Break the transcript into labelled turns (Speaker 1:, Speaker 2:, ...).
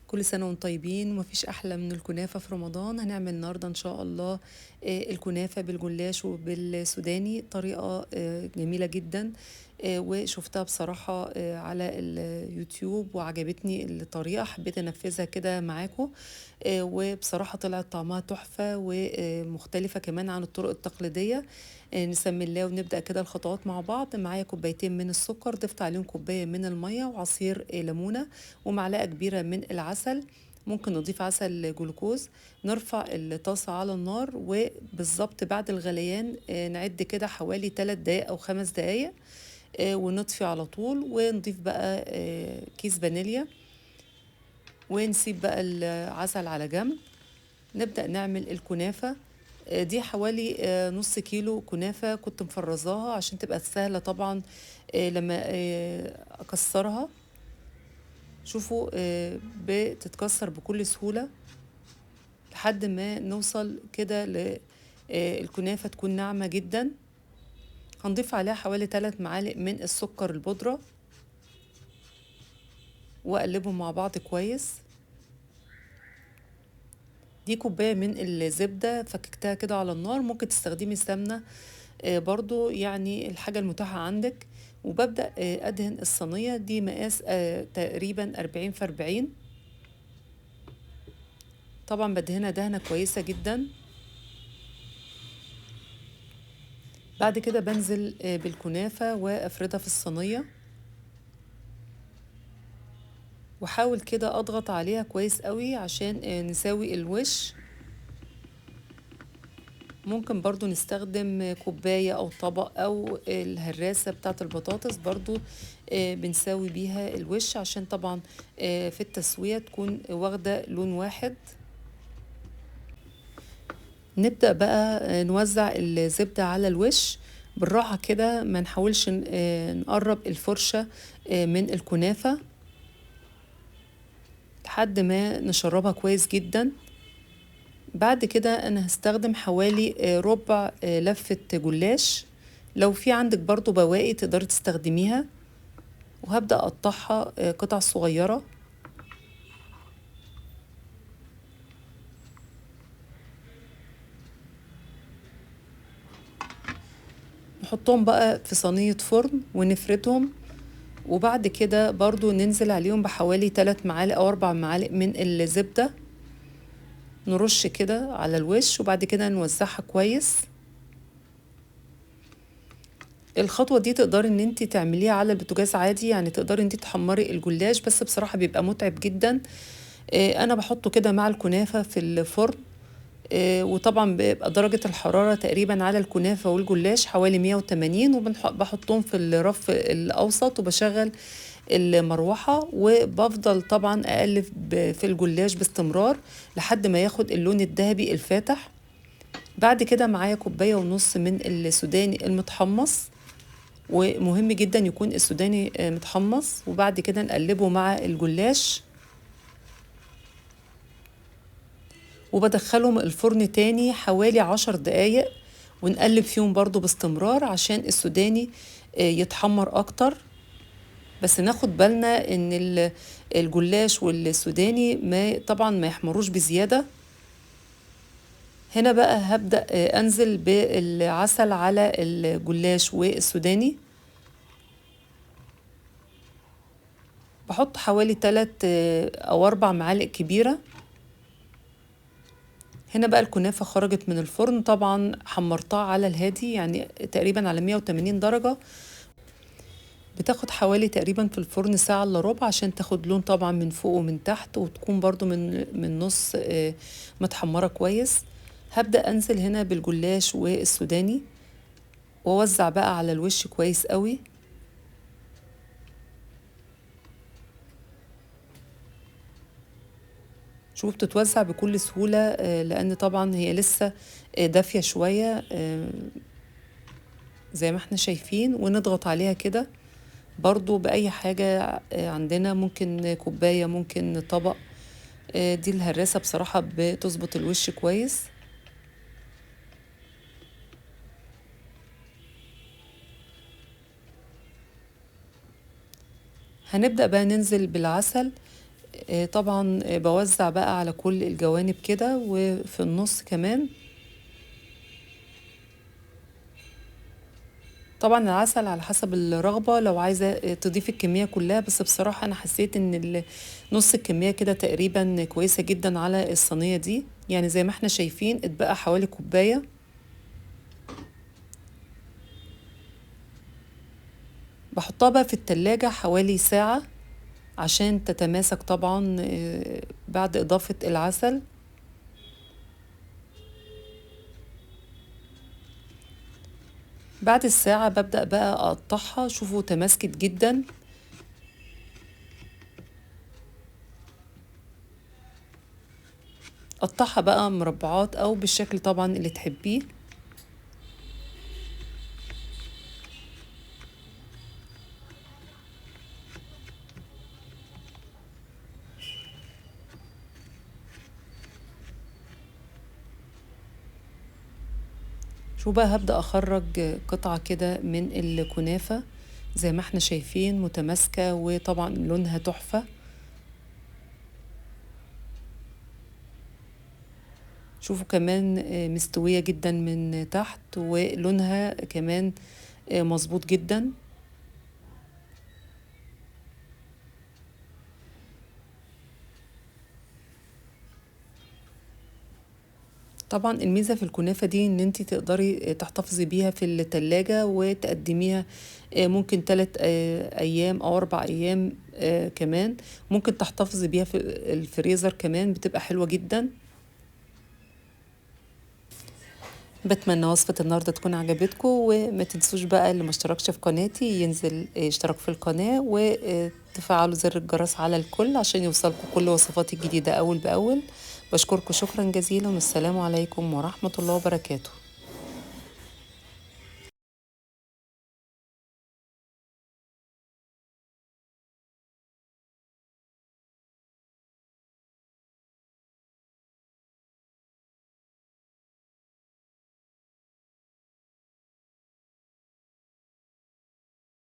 Speaker 1: كل سنة وانتم طيبين. ومفيش أحلى من الكنافة في رمضان. هنعمل النهاردة إن شاء الله الكنافة بالجلاش وبالسوداني، طريقة جميلة جدا، وشفتها بصراحة على اليوتيوب وعجبتني الطريقة، حبيت أنفذها كده معاكم، وبصراحة طلعت طعمها تحفة ومختلفة كمان عن الطرق التقليدية. نسمي الله ونبدأ كده الخطوات مع بعض. معايا كوبايتين من السكر، ضفت عليهم كوباية من المية وعصير ليمونة ومعلقة كبيرة من العسل، ممكن نضيف عسل جلوكوز. نرفع الطاسة على النار، وبالظبط بعد الغليان نعد كده حوالي 3 دقايق أو 5 دقايق، ونطفي على طول، ونضيف بقى كيس فانيليا، ونسيب بقى العسل على جنب. نبدأ نعمل الكنافة. دي حوالي نص كيلو كنافة كنت مفرزاها عشان تبقى سهلة طبعا لما أكسرها. شوفوا بتتكسر بكل سهولة لحد ما نوصل كده الكنافة تكون ناعمة جدا. هنضيف عليها حوالي 3 معالق من السكر البودرة وأقلبهم مع بعض كويس. دي كوباية من الزبدة فككتها كده على النار، ممكن تستخدمي سمنة برضو، يعني الحاجة المتاحة عندك. وببدأ أدهن الصينية دي مقاس تقريبا 40 في 40، طبعا بدهنها دهنة كويسة جدا. بعد كده بنزل بالكنافة وأفردها في الصينية، وحاول كده أضغط عليها كويس قوي عشان نساوي الوش. ممكن برضو نستخدم كوباية أو طبق أو الهراسة بتاعة البطاطس، برضو بنساوي بيها الوش عشان طبعا في التسوية تكون واخدة لون واحد. نبدأ بقى نوزع الزبدة على الوش بالراحة كده، ما نحاولش نقرب الفرشة من الكنافة لحد ما نشربها كويس جدا. بعد كده انا هستخدم حوالي ربع لفة جلاش، لو في عندك برضو بواقي تقدري تستخدميها. وهبدأ اقطعها قطع صغيرة. نحطهم بقى في صينية فرن ونفردهم، وبعد كده برضو ننزل عليهم بحوالي 3 معالق او 4 معالق من الزبدة، نرش كده على الوش، وبعد كده نوزعها كويس. الخطوة دي تقدري ان انت تعمليها على البوتاجاز عادي، يعني تقدري انت تحمري الجلاش، بس بصراحة بيبقى متعب جدا. انا بحطه كده مع الكنافة في الفرن، وطبعا بيبقى درجة الحرارة تقريبا على الكنافة والجلاش حوالي 180، وبحطهم في الرف الأوسط وبشغل المروحة، وبفضل طبعا أقلب في الجلاش باستمرار لحد ما ياخد اللون الذهبي الفاتح. بعد كده معايا كوباية ونص من السوداني المتحمص، ومهم جدا يكون السوداني متحمص. وبعد كده نقلبه مع الجلاش، وبدخلهم الفرن تاني حوالي 10 دقايق، ونقلب فيهم برضو باستمرار عشان السوداني يتحمر اكتر. بس ناخد بالنا ان الجلاش والسوداني طبعا ما يحمروش بزيادة. هنا بقى هبدأ انزل بالعسل على الجلاش والسوداني، بحط حوالي 3 او 4 معالق كبيرة. هنا بقى الكنافة خرجت من الفرن، طبعا حمرتها على الهادي، يعني تقريبا على 180 درجة. بتاخد حوالي تقريبا في الفرن ساعة الا ربع عشان تاخد لون طبعا من فوق ومن تحت، وتكون برضو من نص متحمرة كويس. هبدأ انزل هنا بالجلاش والسوداني واوزع بقى على الوش كويس قوي. شوفوا بتتوزع بكل سهولة، لأن طبعا هي لسه دافية شوية، زي ما احنا شايفين. ونضغط عليها كده برضو بأي حاجة عندنا، ممكن كوباية ممكن طبق. دي الهراسة بصراحة بتظبط الوش كويس. هنبدأ بقى ننزل بالعسل. طبعا بوزع بقى على كل الجوانب كده وفي النص كمان. طبعا العسل على حسب الرغبة، لو عايزة تضيفي الكمية كلها، بس بصراحة أنا حسيت إن نص الكمية كده تقريبا كويسة جدا على الصينية دي. يعني زي ما احنا شايفين اتبقى حوالي كوباية. بحطها بقى في التلاجة حوالي ساعة عشان تتماسك طبعا بعد إضافة العسل. بعد الساعة ببدأ بقى أقطعها. شوفوا تماسكت جدا. قطعها بقى مربعات أو بالشكل طبعا اللي تحبيه. شو بقى هبدأ أخرج قطعة كده من الكنافة زي ما احنا شايفين متماسكة وطبعا لونها تحفة. شوفوا كمان مستوية جدا من تحت ولونها كمان مظبوط جدا. طبعا الميزة في الكنافة دي ان انتي تقدري تحتفظي بيها في التلاجة وتقدميها ممكن 3 ايام او 4 ايام، كمان ممكن تحتفظي بيها في الفريزر كمان، بتبقى حلوة جدا. بتمنى وصفة النهاردة تكون عجبتكم، وما تنسوش بقى اللي ما اشتركش في قناتي ينزل يشترك في القناة وتفعلوا زر الجرس على الكل عشان يوصلكم كل وصفاتي الجديدة أول بأول. بشكركم شكرا جزيلا، والسلام عليكم ورحمة الله وبركاته.